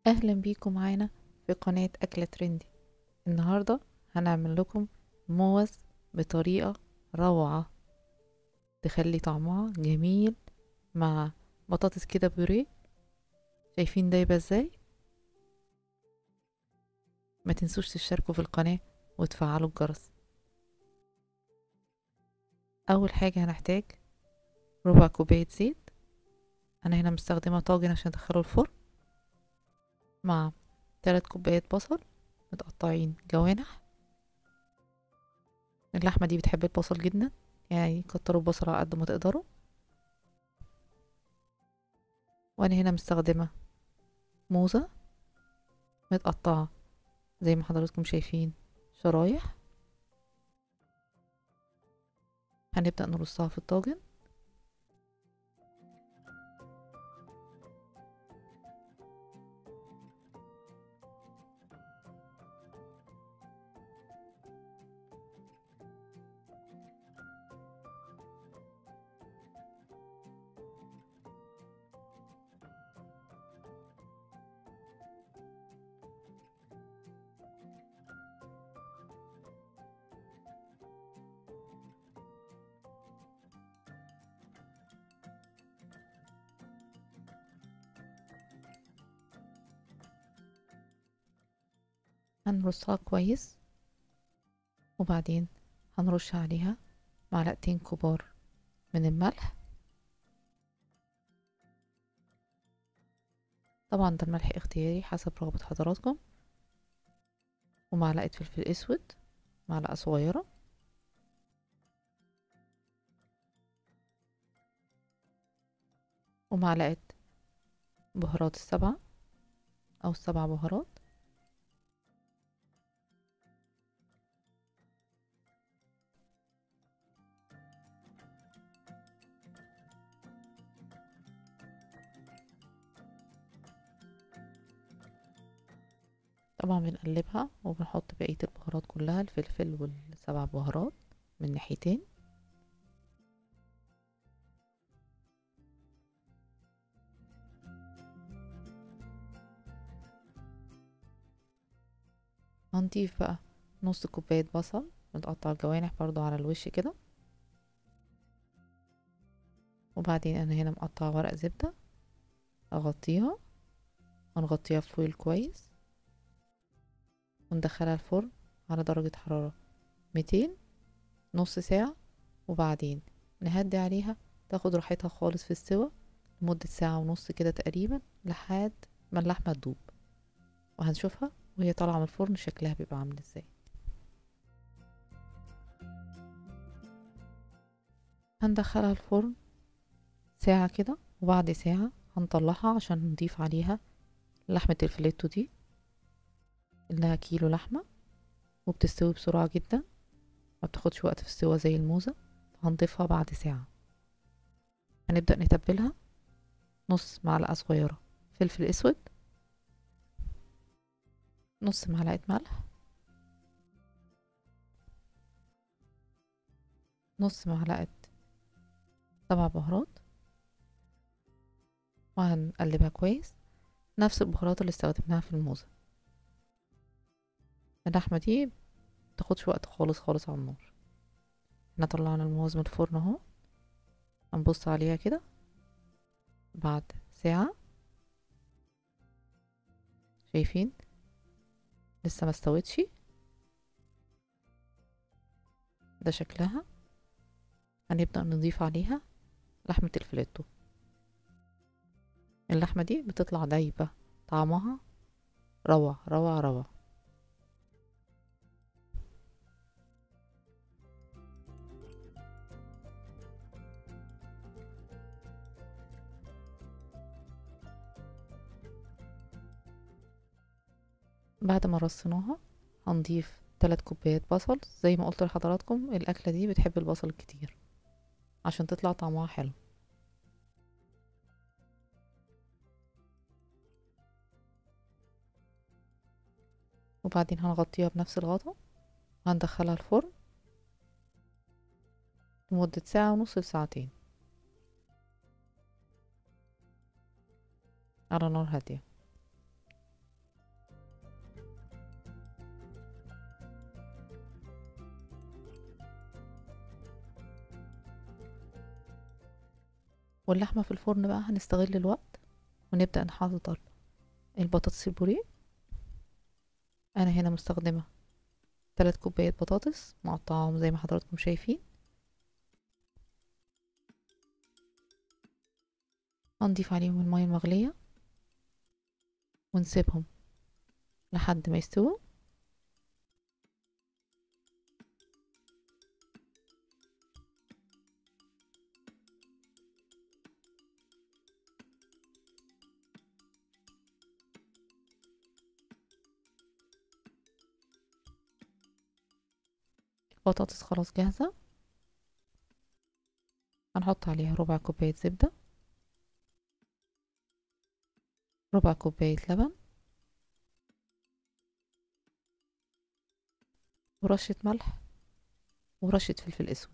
اهلا بيكم معانا في قناة اكلة ترندي. النهاردة هنعمل لكم موز بطريقة روعة تخلي طعمها جميل مع بطاطس كده بوريه. شايفين دايبة ازاي؟ ما تنسوش تشتركوا في القناة وتفعلوا الجرس. اول حاجة هنحتاج ربع كوباية زيت، انا هنا مستخدمة طاجن عشان ادخله الفرن، مع 3 كوبايات بصل متقطعين جوانح. اللحمة دي بتحب البصل جدا، يعني كتروا البصل على قد ما تقدروا. وانا هنا مستخدمة موزة متقطعة زي ما حضراتكم شايفين شرايح. هنبدأ نرصها في الطاجن. هنرصها كويس، وبعدين هنرش عليها معلقتين كبار من الملح. طبعا ده الملح اختياري حسب رغبة حضراتكم. ومعلقة فلفل اسود، معلقة صغيرة. ومعلقة بهارات السبعة او 7 بهارات. طبعا بنقلبها وبنحط بقية البهارات كلها، الفلفل وال7 بهارات من ناحيتين. هنضيف بقى نص كوباية بصل متقطع الجوانح برضو على الوش كده. وبعدين انا هنا مقطعة ورق زبدة اغطيها، هنغطيها بفويل كويس وندخلها الفرن على درجة حرارة 200 نص ساعة، وبعدين نهدي عليها تاخد راحتها خالص في السوا لمدة ساعة ونص كده تقريبا، لحد ما اللحمة تدوب. وهنشوفها وهي طالعة من الفرن شكلها بيبقى عامل ازاي. هندخلها الفرن ساعة كده، وبعد ساعة هنطلعها عشان نضيف عليها لحمة الفليتو دي انها كيلو لحمة، وبتستوي بسرعة جدا، ما بتاخدش وقت في السوا زي الموزة. هنضيفها بعد ساعة. هنبدأ نتبلها. نص معلقة صغيرة فلفل اسود، نص معلقة ملح، نص معلقة 7 بهارات، وهنقلبها كويس. نفس البهارات اللي استخدمناها في الموزة. اللحمة دي متاخدش وقت خالص خالص على النار. احنا طلعنا الموز من الفرن اهو، هنبص عليها كده بعد ساعة. شايفين لسه ما استوتش، ده شكلها. هنبدأ نضيف عليها لحمة الفليتو. اللحمة دي بتطلع دايبة، طعمها روعة روعة روعة. بعد ما رصيناها هنضيف 3 كوبايات بصل. زي ما قلت لحضراتكم الاكلة دي بتحب البصل كتير عشان تطلع طعمها حلو. وبعدين هنغطيها بنفس الغطا وهندخلها الفرن لمدة ساعة ونص لساعتين على نار هادية. واللحمة في الفرن بقى هنستغل الوقت ونبدأ نحضر البطاطس البوريه. انا هنا مستخدمة 3 كوبايات بطاطس مقطعاهم زي ما حضراتكم شايفين. هنضيف عليهم المية المغلية ونسيبهم لحد ما يستووا. البطاطس خلاص جاهزة. هنحط عليها ربع كوباية زبدة، ربع كوباية لبن، ورشة ملح، ورشة فلفل اسود،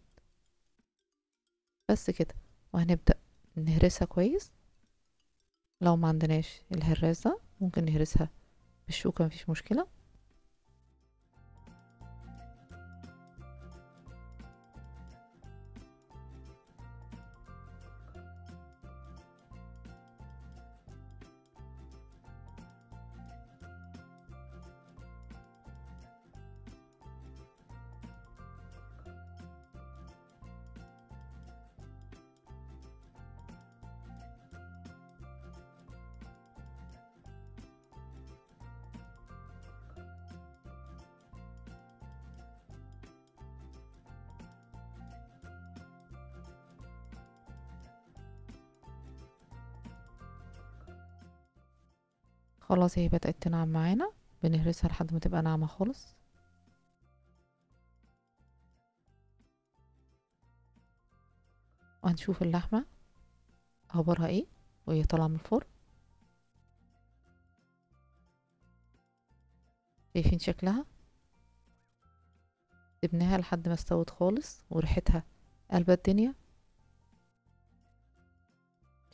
بس كده. وهنبدأ نهرسها كويس. لو ما عندناش الهراسة ممكن نهرسها بالشوكة، مفيش مشكلة. خلاص هي بدأت تنعم معانا، بنهرسها لحد ما تبقى ناعمة خالص. وهنشوف اللحمة اخبارها ايه وهي طالعة من الفرن. شايفين شكلها؟ سيبناها لحد ما استوت خالص وريحتها قلبت الدنيا.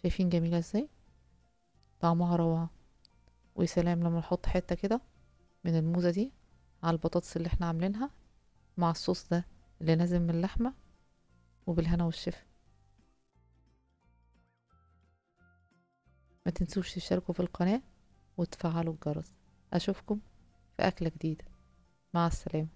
شايفين جميلة ازاي؟ طعمها روعة. وسلام لما نحط حتة كده من الموزة دي على البطاطس اللي احنا عاملينها مع الصوص ده اللي نازل من اللحمة، وبالهنا والشفا. ما تنسوش تشتركوا في القناة وتفعلوا الجرس. اشوفكم في أكلة جديدة. مع السلامة.